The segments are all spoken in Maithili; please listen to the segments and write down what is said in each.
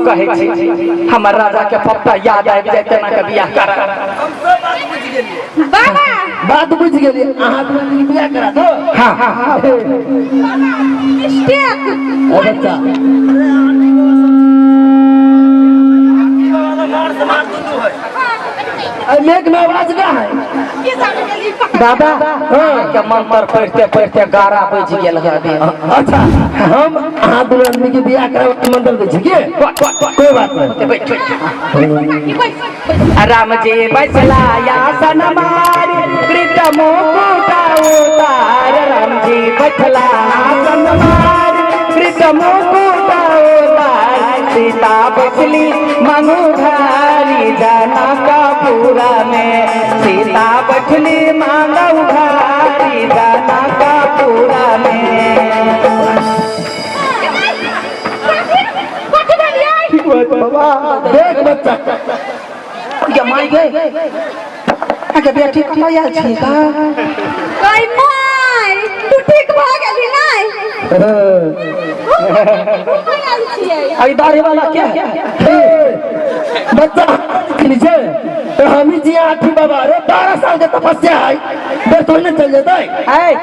कहै छी हमर राजा के पप्पा याद आबि जाय तेना के बियाह कर। बाबा बात बुझि गेलियै, अहाँ दुनू आदमी के बियाह करा दो। हाँ हाँ। मिस्टेक। ओ बच्चा अरे मेघ में आवाज ना है। दादा के मंत्र पढ़ते पढ़ते गारा बज गेल है अभी। अच्छा, हम अहाँ दुनू आदमी के बियाह कराबे के मंत्र दै छी की कोई बात नहीं। राम जी बैसला आसन मारी कृत मुकुट उतार। राम जी बैठला आसन मारी कृत मुकुट उतार। सीता बैठली मंगुधारी जनकपुरा में। सीता बैठली मंगुधारी जनकपुरा में। देख बच्चा के माय गए अगे बेटी कतऽ आयल छी का? गई माय, तू ठीक भऽ गेली नै? घूमै आयल छियै। अई दाढ़ी वाला के है? बच्चा चिन्है छै तो हम ही जिया आठी बाबा रे, 12 साल के तपस्या है, फिर थोड़ी ना चल जेतै। ऐ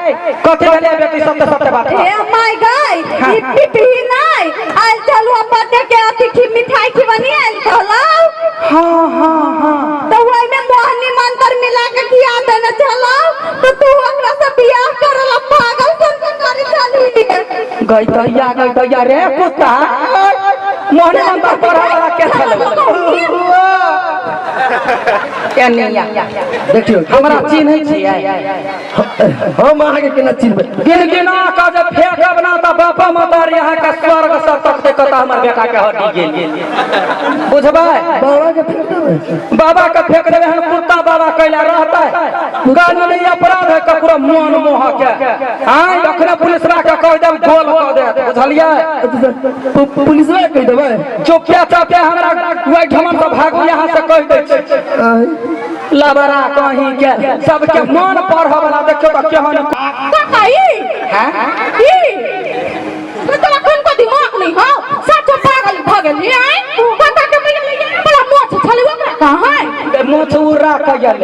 कथी भेलै बेटी? सत्य सत्य बात। हे my गई, ई पिपही नै आयल चलू हम बर्थडे के अथी खी मिठाई खिबनी आयल कहलौ। हाँ हाँ हाँ। तो ओहिमे मोहनी मंत्र मिला के खिया देने छलौ तो तू ओकरा से बियाह करला पागल सन के करी छली। गई दैया गई दैया रे कुत्ता, मोहनी मंत्र पढ़ा वाला के छलै? एनिया। देखियौ। हमरा चिन्है छियै? हम अहाँके केना चिन्हबै? गिन गिना का जब फेंकब ना तऽ बापा मतार यहाँ का स्वर्ग से तकते कतऽ हमर बेटा के हड्डी गेल, बुझबै? बाबा के फेंक देबै? बाबा के फेंक देबै हन कुत्ता। बाबा कैला रहतै? कानूनी अपराध है ककरो मन मोह के। आय अखने पुलिसवा के कह देब, गोल कह देत, बुझलियै? पुलिसवा के कहि देबै? चुपके चापे हमरा ओहि ठमन से भागू यहाँ से, कह दै छी। लबरा कहीं के सबके मन पढ़ वाला देखियो तऽ केहन। काका ई हैं? ई तो तोरा कनको दिमाग नहीं हो? सच पागल भ गेली। आय पता के मैया ले बड़ा मोछ छलै ओकरा कहाँ है? मोछ उड़ा कयल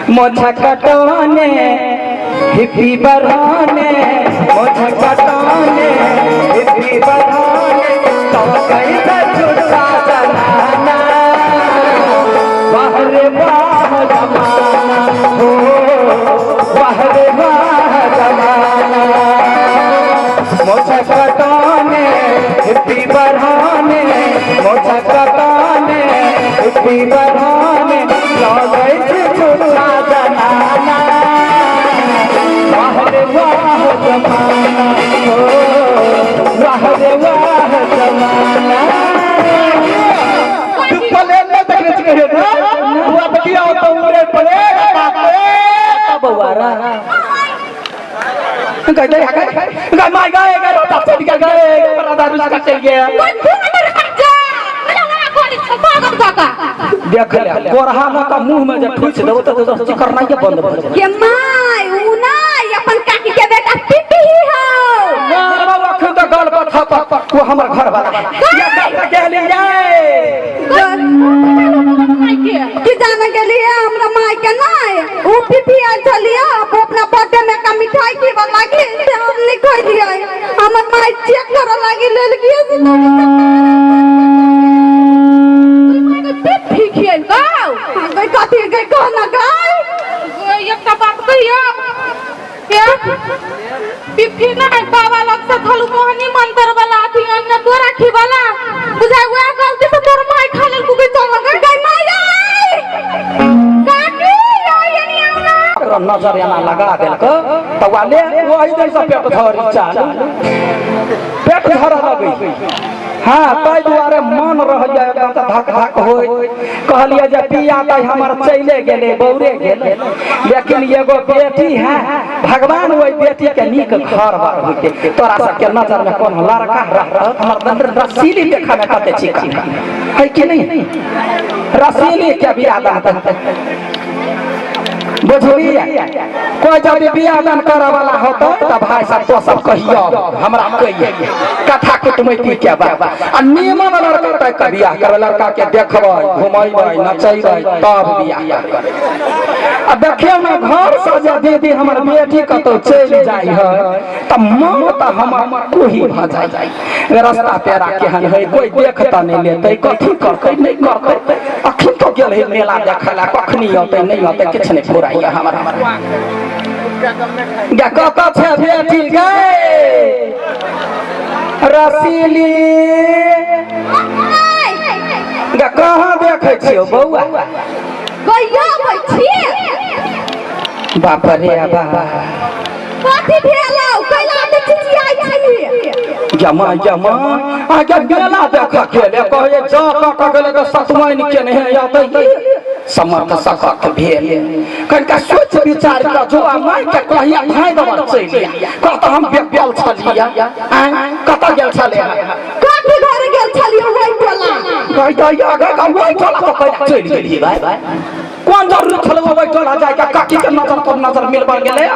मोछ कटौने हिप्पी बढ़ाने, मोछ कटौने हिप्पी बढ़ाने तो कैसे छुट्टा जनाना। वाह रे वाह जमाना हो, वाह रे वाह जमाना। मोछ कटौने हिप्पी बढ़ाने, मोछ कटौने हिप्पी बढ़ाने लगै छै छुट्टा जनाना। वाह रे वाह जमाना हो, वाह रे वाह जमाना। तू प्लेन नहीं देखने छी कहियो ना? हुआ तो किया होता उड़े प्लेन बाप रे। बौआ रा गए गए गए गए my गए गए रोता से निकल गए, राधा रुष्का चल गया। कोई फोन में रख जा मेरा बड़ा कोई पागल काका। देख ले गोरहा में का मुंह में जब ठुस देबो तो चिकरनाइए बंद भ जाए। के my उ नै अपन काकी के बेटा पिपही हो। मार बाबा अखन तो गाल पर थप्पड़, वो हमर घर वाला या डॉक्टर के लिए जाए। कि जाने गेलिए हमरा माय के नै उ पिपही आयल छलिए अपना बर्थडे में का मिठाई खिबा लागी से हम नहीं खैलिए, हमर my check करे लागी लेलकिए से पिपही खियल गौ गई कथी गई कहना गई। एकटा बात कहियो, पिप्पी नहीं बाबा लग से थलू मोहनी मंत्र वाला अथी अन्य तोरा खिवाला बुझाय वएह गलती से तोर माय खा लेल कुके चल गई। गई my गई काकी आई एनी आउ ना। ओकरा नजर एना लगा देलक तऽ वाले वही दिन से पेट धरी चालू, पेट धरऽ लगै। हाँ, ताहि दुआरे मन रहैया एकदम से धक धक होय। कहलियै जे पिया तऽ हमर चले गेलै, बौरे गेलै, लेकिन एगो बेटी है, भगवान ओहि बेटी के नीक घर बार होइते। तोरा सबके नजर में कोनो लड़का रह हमर रसीली देखा में कते चिकन है कि नहीं? रसीली के बियाह दान। बुझलियै कोई जब बियाह दान करे वाला होतै तऽ भाई साहब तो सब कहियो हमरा कहिए कथा कुटमैती के बात आ निमन लड़का तक के बियाह करबै लड़का के देखबै घुमैबै नचैबै तब बियाह करबै आ देखियौ ने घर से जे दीदी हमर बेटी कतौ चलि जाइ है तऽ मन तऽ हमर कोही भऽ जाइ रास्ता पेरा केहन है कोई देख तऽ नहि लेतै कथी करतै नहि करतै अखन तो गेल है मेला देखै ला कखनी अतै नहि अतै किछु नहि फुराइया हमरा गे कतऽ छै बेटी गे रसीली गे कहाँ देखै छियौ बौआ गैया बैठी बाप रे बाप कथी भेलौ कैला तऽ चिचियाइ छी जमा जमा आगे मेला देख गेले कहे जा कट गेले के सतमैन के नहीं अतै समर्थ सकत भेल कनिका सोच विचार के जो आ माय के कहिया भाई दबर चलि कत हम बेकल छलिया आँय कत गेल छले कथी घर गेल छलियै ओहि टोला कहि दैया गे ओहि टोला तो कहिया चलि गेली भाई कोन जरूरी छलै ओहि टोला जाय के काकी के नजर पर नजर मिलबा गेलै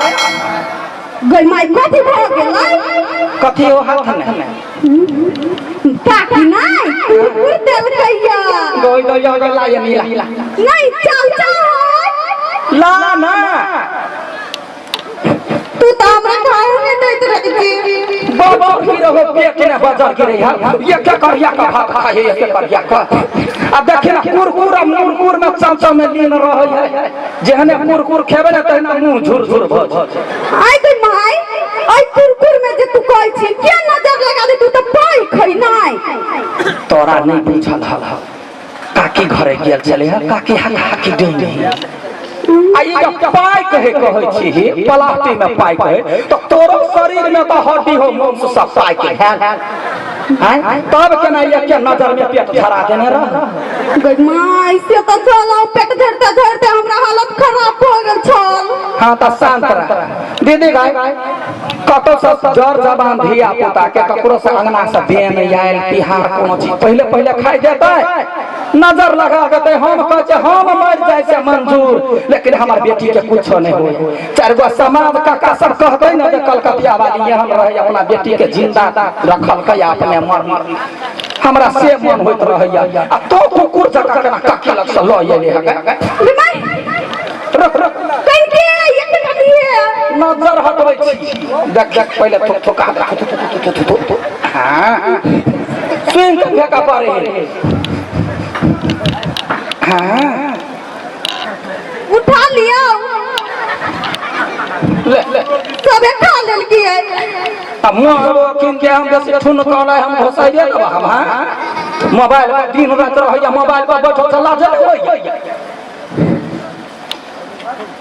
गई माय कथी भऽ गेलै कथी हो हाथ ने काकी नहि कुकुर देलकैया गई दैया गे लाय नीला नहीं चल चल ला ना तू तो हमरा खाऊ नहीं दैत रही बाबा की रहो पेट ने बजर गिरे है ये क्या करिया का भात खाए ये क्या करिया का आ देखि ना कुरकुर आ मुरमुर में चमचा में लीन रहे है जेहने कुरकुर खेबे ने तहने मुंह झुर झुर भ जाय आइ गई माय आई कुरकुर में जे तू कहै छी के नजर लगा दे तू तो पाई खै नहीं तोरा नहीं बुझल हल काकी घरे गेल छले है काकी हाक हाकी डोनी आ ई जे पाइ कहे कहै छी प्लास्टिक में पाइ कहे तो तोरो शरीर में तो हड्डी हो मांस सब पाइ के है आँय? तब केना एक नजर में पेट धरा देने रह गई माय से तो चलो पेट झड़ते झड़ते हमरा हालत खराब हो गेल छल हाँ तऽ शांत रह दीदी गाय कतौ से जर जबान धिया पुता के ककरो से अंगना से बेन आयल तिहार कोनो चीज पहिले पहिले खाइ जेतै नजर लगा देतै हम कहै छियै हम मरि जाइ से मंजूर लेकिन हमर बेटी के कुछो नहि होय चारि गो समाज काका सब कहतै ने जे कलकतिया वाली एहन रहै अपना बेटी के जिंदा रखलकै आ अपने मर हमरा से मन होइत रहैया आ तो कुकुर जकाँ केना काकी लग से लऽ एलै हँ गई माय रख रख कनके एक कनिए नजर हटबै छी देख देख पहिले थुक थुका दे थु थु थु थु थु थु हाँ सुनि कऽ फेंकऽ पड़े है हाँ उठा लियो ले ले सबे खा लेलकियै आ मोहरो किन के हम बेसी ठुन कहलै हम घोसाइए देब हम हाँ मोबाइल पर दिन राति रहैया मोबाइल पर बैठल से लाज नहि होइया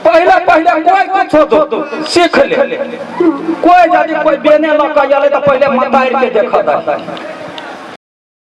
पहिले पहिले कोई कुछो दो सीख ले कोई यदि कोई बेने लऽ कऽ एलै तऽ पहिले मतारि के देखऽ दे